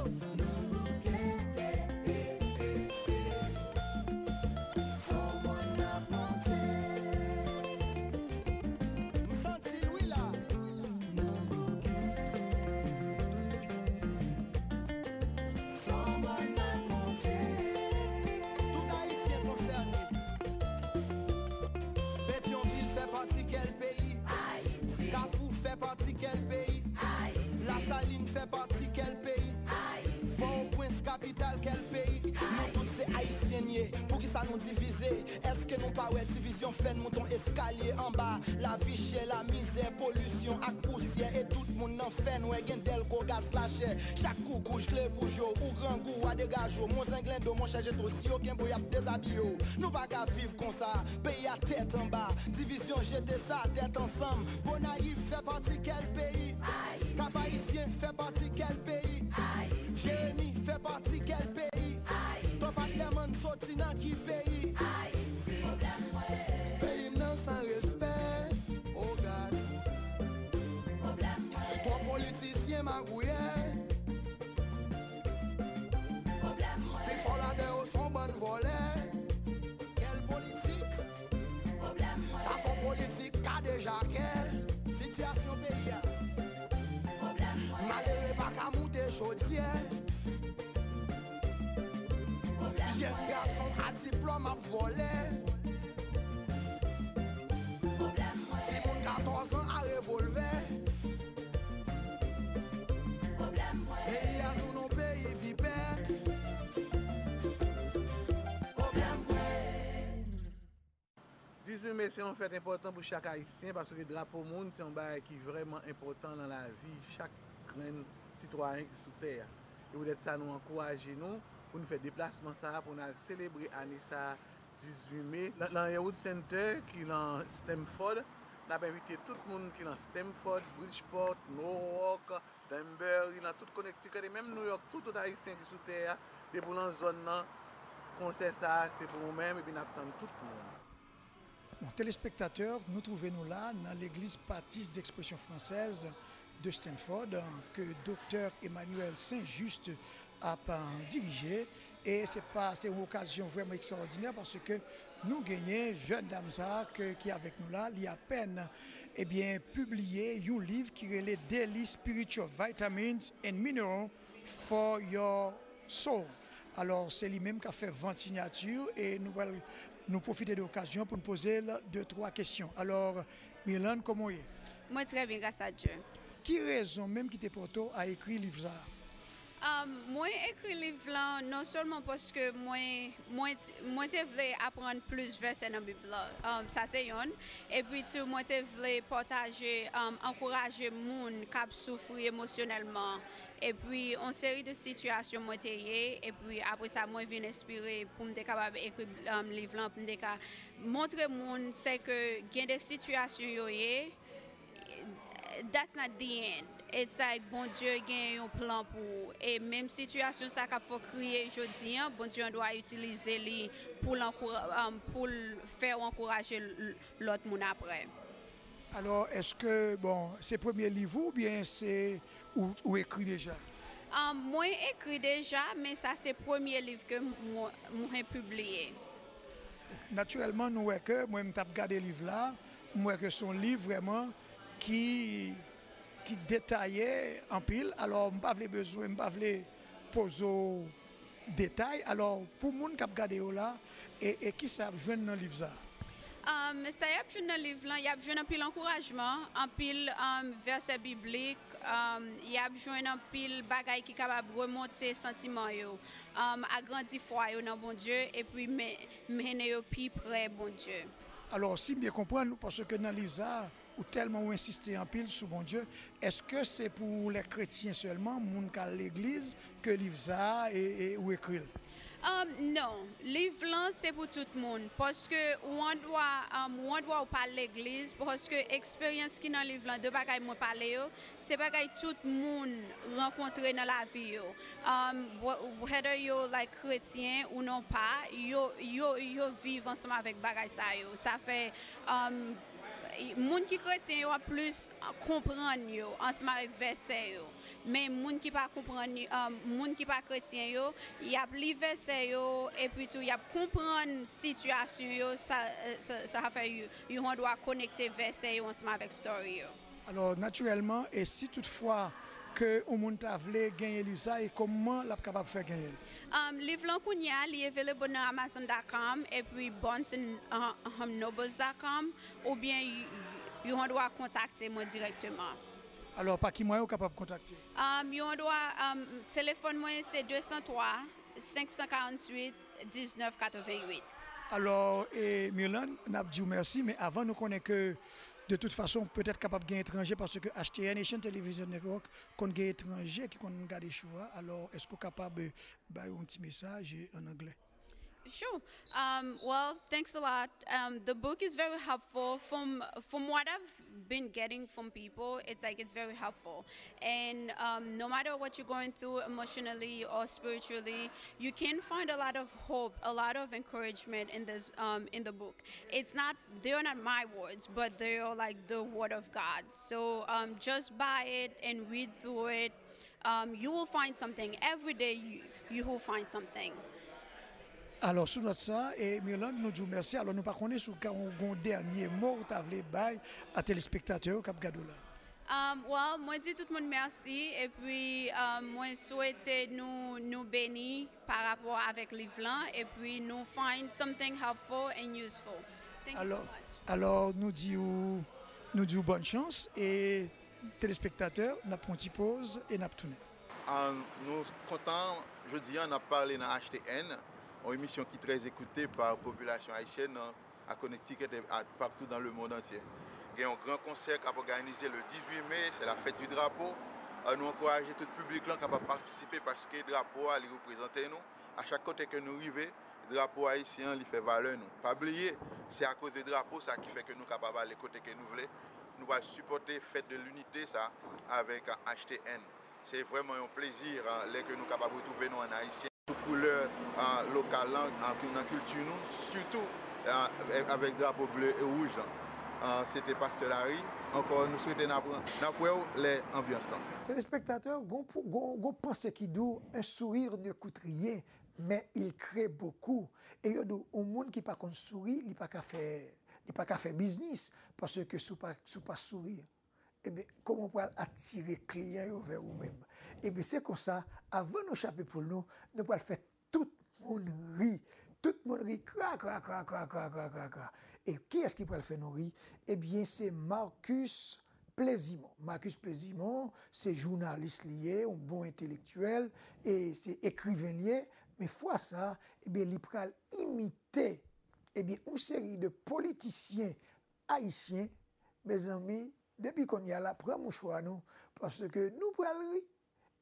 Nou divize, èske nou pa wè divizyon fè n moute yon eskalye anba? Lavi chè, lamizè, polisyon ak pousyè, e tout moun nan fè n wè gen dèlko gaz lachè. Chak koukou jle pou je w, ou grangou a degaje w, mon zenglendo, monchè, jete w, si yo kenbe w, y ap dezabiye w. Nou pa ka viv konsa, peyi a tèt anba, divizyon jete sa, tèt ansanm. Gonayiv fè pati kèl peyi? Kap Ayisyen fè pati kèl peyi? Jeremi fè pati kèl peyi? Tòfadlèmann soti nan ki peyi? Peyi m nan san respè, oh God. Twòp politisyen magouyè. Pifò ladan yo s on bann vòlè. Kèl politik? Sa s on politik kadejakè. Sitiyasyon peyi a. Malere pa ka moute chodyè. Jèn gason a diplòm ap vòlè. Timoun katòz an a revòlvè. Peyi a tounen yon peyi vipè. Pwoblèm mwen. Dizuit me se yon fèt enpòtan pou chak Ayisyen, paske drapo moun se yon bagay ki vrèman enpòtan nan lavi chak grenn sitwayen ki sou tè a. E poutèt sa, nou ankouraje nou pou nou fè deplasman sa a, pou nou al selebre ane sa a, dizuit me, nan, nan Haywood Center ki nan Stamford. N ap envite tout moun ki nan Stamford, Bridgeport, Norwalk, Danbury, nan tout Connecticut, e menm New York tou, tout Ayisyen ki sou tè a, depi w nan zòn nan, konsè sa a se pou ou menm, epi n ap tann tout moun. Bon, telespektatè, nou twouve nou la nan Legliz Batis d'Expression Française de Stanford, ke Doktè Emmanuel Saint-Juste ap, eh, dirije. E se pa, se yon okazyon vrèman ekstraòdinè paske nou genyen jèn dam sa a ke, ki avèk nou la, li apèn, ebyen, pibliye yon liv ki rele Daily Spiritual Vitamins and Mineral for Your Soul. Alò, se li menm k ap fè vant sinyati e nou pral, nou pwofite de okazyon pou n poze l de twa kesyon. Alò, Mirlande, kòman w ye? Mwen trè byen, gras a Dye. Ki rezon menm ki te pòte w a ekri liv sa a? Um, mwen ekri liv lan non sèlman paske mwen, mwen, mwen te vle aprann plis vèsè nan Bib la. Um, sa se yonn. Epi tou, mwen te vle pataje, um, ankouraje moun k ap soufri emosyonèlman. Epi, yon seri de sitiyasyon mwen te ye, epi apre sa, mwen vin enspire pou m te kapab ekri, um, liv lan, pou m te ka montre moun se ke gen de sitiyasyon yo ye, that's not the end. It's like Bondye gen yon plan pou ou. E menm sitiyasyon sa k ap fè w kriye jodi an, Bondye an dwa itilize li pou l ankoura-, um, pou l fè w ankouraje l, lòt moun apre. Alò, èske, bon, se premye liv ou oubyen se ou, ou ekri deja? Um, mwen ekri deja, men sa se premye liv ke mwen, mwen pibliye. Natirèlman, nou wè ke mwen, m t ap gade liv la, m wè ke se yon liv vrèman ki, ki detaye anpil. Alò, m pa vle bezwen, m pa vle poze w detay. Alò, pou moun k ap gade yo la, e, e kisa y ap jwenn nan liv sa a? Um, sa y ap jwenn nan liv lan, y ap jwenn anpil ankourajman, anpil, um, vèsè biblik, um, y ap jwenn anpil bagay ki kapab remonte santiman yo, um, agrandi fwa yo nan Bondye, epi men-, mennen yo pi pre Bondye. Alò, si m byen konprann, paske nan liv sa a, ou tèlman ou ensiste anpil sou Bondye, èske se pou lè kretyen sèlman, moun k al legliz, ke liv sa a, e, e, ou ekri l? Um, non, liv lan se pou tout moun, paske ou an dwa, um, ou an dwa ou pa al legliz, paske eksperyans ki nan liv lan, de bagay mwen pale yo, se bagay tout moun rankontre nan lavi yo. Um, wh-, whether yo, like, kretyen ou non pa, yo, yo, yo viv ansanm avèk bagay sa yo. Sa fè, um, moun ki kretyen yo ap plis konprann yo ansanm avèk vèsè yo. Men moun ki pa konprann, um, moun ki pa kretyen yo, y ap li vèsè yo, epi tou y ap konprann sitiyasyon yo, sa, sa, sa fè yo, yo an dwa konekte vèsè yo ansanm avèk story yo. Alò, natirèlman, e si toutfwa ke yon moun ta vle genyen liv sa, e kòman l ap kapab fè genyen l? Um, liv lan kounye a, li available nan amazon dot com epi barnes and, uh, um, nobles dot com, oubyen y-, y-, yo an dwa kontakte mwen dirèkteman. Alò, pa ki mwayen ou kapab kontakte? Um, yo an dwa, um, telefòn mwen se de san twa, senk san karanntuit, diznèf katreventuit. Alò, e, Mirlande, n ap di w mèsi, men avan nou konnen ke, de tout fason, petèt kapab gen etranje, paske H T N, Haitian Television Network, konn gen etranje ki konn gade show a. Alò, èske w kapab, e, bay yon ti mesaj, e, an anglè? Sure. Um, well, thanks a lot. Um, the book is very helpful. From from what I've been getting from people, it's like it's very helpful. And um, no matter what you're going through emotionally or spiritually, you can find a lot of hope, a lot of encouragement in this um, in the book. It's not They are not my words, but they are like the word of God. So um, just buy it and read through it. Um, you will find something every day. You, you will find something. Alò, sou nòt sa, e Mirlande, nou di w mèsi. Alò, nou pa konnen si w gen yon dènye mo ou ta vle bay a telespektatè yo k ap gade w la. Um, well, mwen di tout moun mèsi, epi um, mwen swete nou, nou beni pa rapò avèk liv lan, epi nou find something helpful and useful. Thank you so much. Alò, nou di w, nou di w bòn chans, e telespektatè, n ap pran ti poz e n ap tounen. Nou kontan, jodi a n ap pale nan H T N, yon emisyon ki trè ekoute pa popilasyon ayisyèn nan, a Connecticut e partou dans le monde entier. Gen yon gran konsè k ap òganize le dizwit me, se la fèt di drapo. Nou ankouraje tout piblik lan kapab patisipe paske drapo a li reprezante nou. A chak kote ke nou rive, drapo ayisyen an li fè valè nou. Pa bliye, se akoz de drapo sa ki fè ke nou kapab ale kote ke nou vle. Nou pral sipòte fèt de linite sa avèk H T N. Se vrèman yon plezi lè ke nou kapab retwouve nou an ayisyen sou koulè lokal lan nan kilti nou, sitou avèk drapo ble e wouj lan. Se te Pastè Larry. Ankò nou swete n ap wè w lè anbyans lan. Telespektatè, gon panse ki di w un sourire ne coûte rien, mais il crée beaucoup. E yo di w yon moun ki pa konn souri, li pa ka fè li pa ka fè biznis, paske si w pa souri, ebyen, kòman w pral atire kliyan yo vè ou menm? Ebyen, se konsa, avan nou chape poul nou, nou pral fè tout moun ri. Tout moun ri kra kra kra kra kra kra kra kra. E kiyès ki pral fè nou ri? Ebyen, se Marcus Plezimon. Marcus Plezimon, se jounalis li ye, yon bon entelektyèl, e se ekriven li ye, men fwa sa, ebyen, li pral imite, ebyen, yon seri de politisyen ayisyen, mezanmi, depi kounye a la, pran mouchwa nou, paske nou pral ri.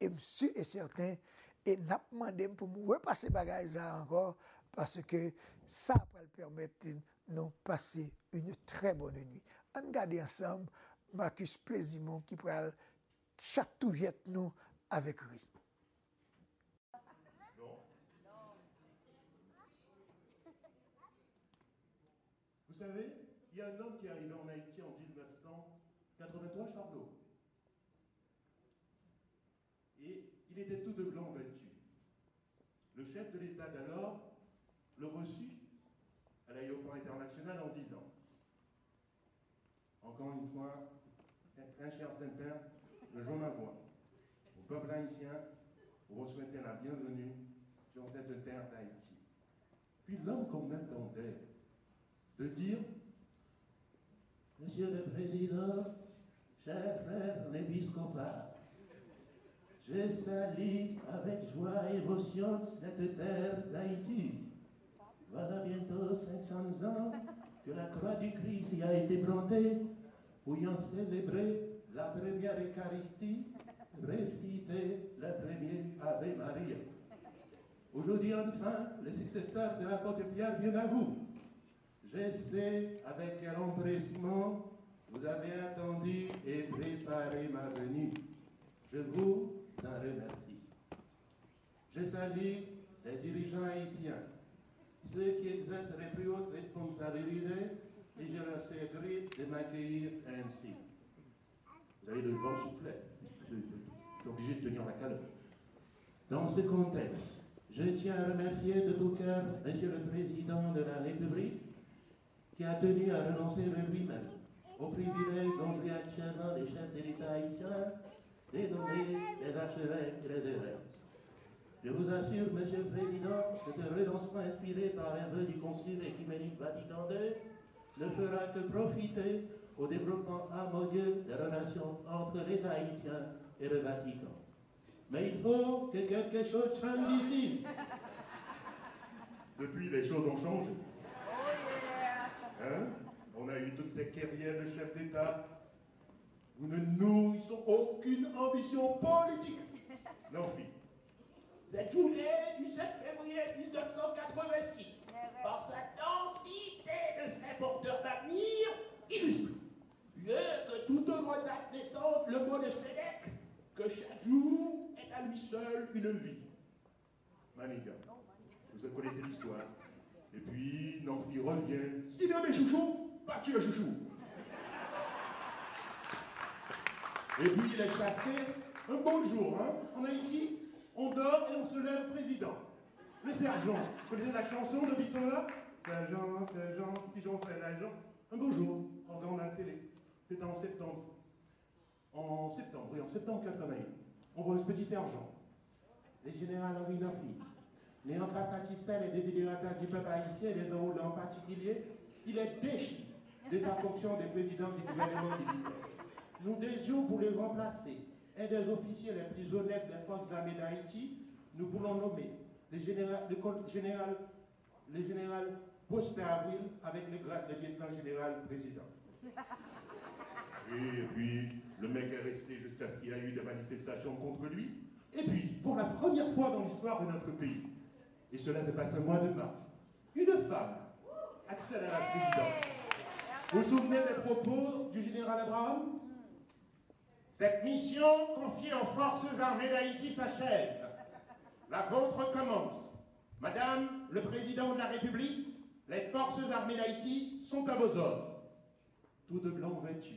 E m si e sèten, e n ap mande m pou m repase bagay sa a ankò, paske sa pral pèmèt nou pase une très bonne nuit. Ann gade ansanm Marcus Plezimon ki pral chatouyèt nou avèk ri. Non. Vous savez, il y a un homme qui est arrivé en Haïti en dix-neuf cent quatre-vingt-trois, Charlot. Et il était tout de blanc vêtu. Le chef de l'État d'alors le reçut à l'aéroport international en disant, Encore une fois, très cher Saint-Père, levons la voix. Au peuple haïtien, vous souhaitez la bienvenue sur cette terre d'Haïti. Puis l'homme commettant d'air de dire, Monsieur le Président, chers frères en épiscopat, je salue avec joie et émotion cette terre d'Haïti. Voilà bientôt cinq cents ans que la croix du Christ y a été plantée pour y en célébrer la première Eucharistie, réciter le premier Ave Maria. Aujourd'hui enfin, les successeurs de l'apôtre Pierre viennent à vous. Je sais avec quel empressement vous avez attenndi et préparé ma venue. Je vous en remercie. Je salue les dirigeants haïtiens, ceux qui exercent les plus hautes responsabilités, et je leur sais gré de m'accueillir ainsi. Vous avez le vent soufflait. Je suis obligé de tenir la calme. Dans ce contexte, je tiens à remercier de tout cœur Monsieur le Président de la République qui a tenu à renoncer de lui-même au privilège dont jouit actuellement les chefs de l'État haïtien, dénommés les archevêques et les évêques. Je vous assure, Monsieur le Président, que ce renoncement inspiré par un vœu du Concile œcuménique Vatican deux ne fera que profiter au développement harmonieux des relations entre l'État haïtien et le Vatican. Mais il faut que quelque chose change ici. Depuis, les choses ont changé. Toutes ces carrières de chef d'État, nous ne nourrissons aucune ambition politique. Non, fille. Cette journée du sept février mille neuf cent quatre-vingt-six, par sa densité de faits porteurs d'avenir, illustre, mieux que toute autre date naissante, le mot de Sénèque, que chaque jour est à lui seul une vie. Maniga. Vous connaissez l'histoire. Et puis, non, il revient. Si dans mes chouchous, pas tuer chouchou. Et puis, il est chassé. Un beau jour, hein, en Haïti, on dort et on se lève président. Le sergent, vous connaissez la chanson de Victor là? Sergent, sergent, pigeon fait l'agent. Un beau jour, on regarde la télé. C'était en septembre. En septembre, oui, en septembre quatre-vingt-un, on voit ce petit sergent, le général Henri Namphy, n'ayant pas satisfait les desiderata du peuple haïtien et des Anglais en particulier, il est déchu de sa fonction de président du gouvernement militaire. Nous désignons pour le remplacer un des officiers les plus honnêtes des forces armées d'Haïti, nous voulons nommer le général, le col-, général le général Prosper Avril avec le grade de lieutenant-général président. Oui, et puis, le mec est resté jusqu'à ce qu'il y a eu des manifestations contre lui. Et puis, pour la première fois dans l'histoire de notre pays, et cela s'est passé au mois de mars, une femme accède à la présidence. Vous vous souvenez des propos du général Abraham? Cette mission confiée aux forces armées d'Haïti s'achève. La vôtre commence. Madame le Président de la République, les forces armées d'Haïti sont à vos ordres. Tout de blanc vêtu,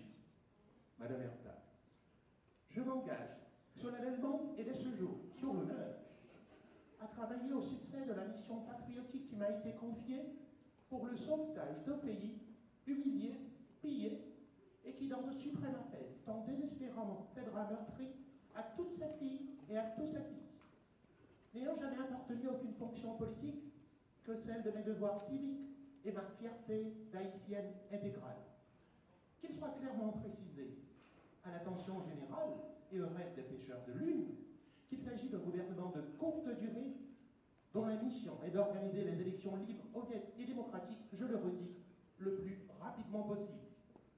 Madame Erta, je m'engage solennellement et dès ce jour, sur l'honneur, à travailler au succès de la mission patriotique qui m'a été confiée pour le sauvetage d'un pays humilié, pillé, et qui, dans un suprême appel, tend désespérément ses bras meurtris à toutes ses filles et à tous ses fils. N'ayant jamais appartenu à aucune fonction politique que celle de mes devoirs civiques et ma fierté d'Haïtienne intégrale. Qu'il soit clairement précisé, à l'attention générale et au rêve des pêcheurs de lune, qu'il s'agit d'un gouvernement de courte durée dont la mission est d'organiser les élections libres, honnêtes et démocratiques, je le redis, le plus rapidement possible.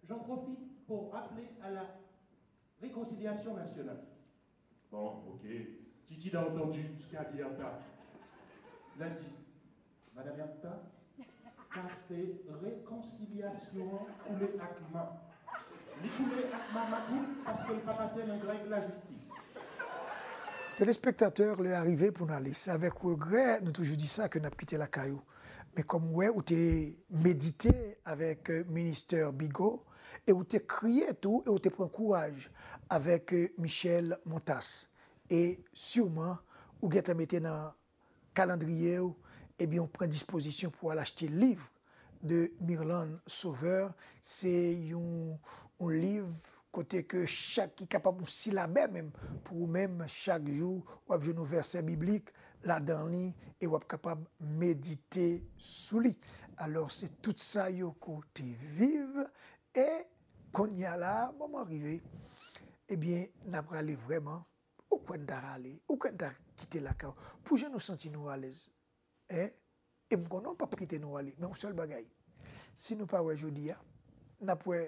J'en profite pour appeler à la réconciliation nationale. Bon, ok. Titid a entendu ce qu'a dit Erta. Il a dit, Madame Erta, ka fè rekonsilyasyon an koule ak ma. Li koule ak ma makout paske l pa pase nan règ lajistis. Telespektatè, lè a rive pou n ale. Se avèk regrè nou toujou di sa ke n ap kite lakay ou. Men kòm ou wè, ou te medite avèk Ministè Bigot e ou te kriye tou e ou te pran kouraj avèk Michèle Montas. E siman, ou gentan mete nan kalandriye w, ebyen, ou pran dispozisyon pou w al achte liv de Mirlande Sauveur. Se yon, yon liv kote ke chak, ki kapab yon silabè menm, pou ou menm, chak jou, w ap jwenn yon vèsè biblik ladan li e w ap kapab medite sou li. Alò, se tout sa yo ke w te viv, e kounye a la, moman rive, ebyen, n ap rale vrèman. Ou kwè n ta rale? Ou kwè n ta kite lakay ou? Pou jan nou santi nou alèz. Hein? E m konnen w p ap kite nou ale. Men yon sèl bagay. Si nou pa wè jodi a, n ap wè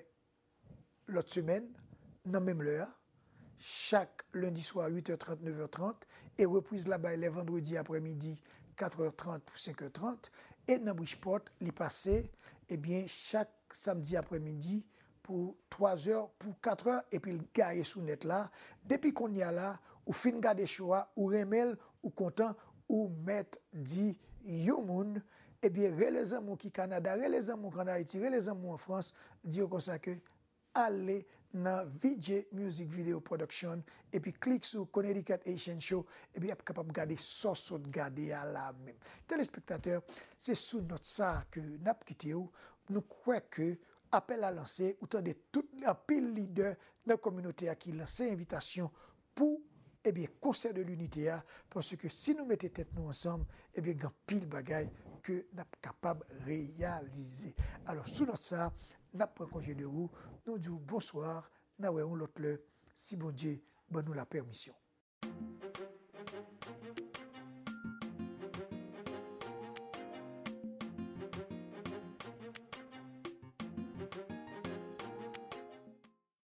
lòt semèn, nan menm lè a, chak lendi swa, uit è trant, nèf è trant, e repriz la bay lè vandredi aprèmidi, kat è trant pou senk è trant, e nan Bridgeport, li pase, ebyen, chak samdi aprèmidi, pou twa zè, pou kat è, epi l gaye sou nèt la. Depi kounye a la, ou fin gade cho a, ou renmen l, ou kontan, ou mèt di yon moun, ebyen, rele zanmi w ki Kanada, rele zanmi w ki ann Ayiti, rele zanmi w an Frans, di yo konsa ke ale nan V J Music Video Production, epi klik sou Connecticut Haitian Show, epi y ap kapab gade sa w sot gade a la menm. Telespektatè, se sou nòt sa a ke n ap kite w. Nou kwè ke apèl la lanse, ou tande tout anpil lidè nan kominote a ki lanse envitasyon pou, ebyen, konsè de linite a, paske si nou mete tèt nou ansanm, ebyen, gen anpil bagay ke n ap kapab reyalize. Alò, sou nòt sa a, n ap pran konje de ou, nou di w bonswa, n a wè yon lòt lè, si Bondye ban nou lapèmisyon.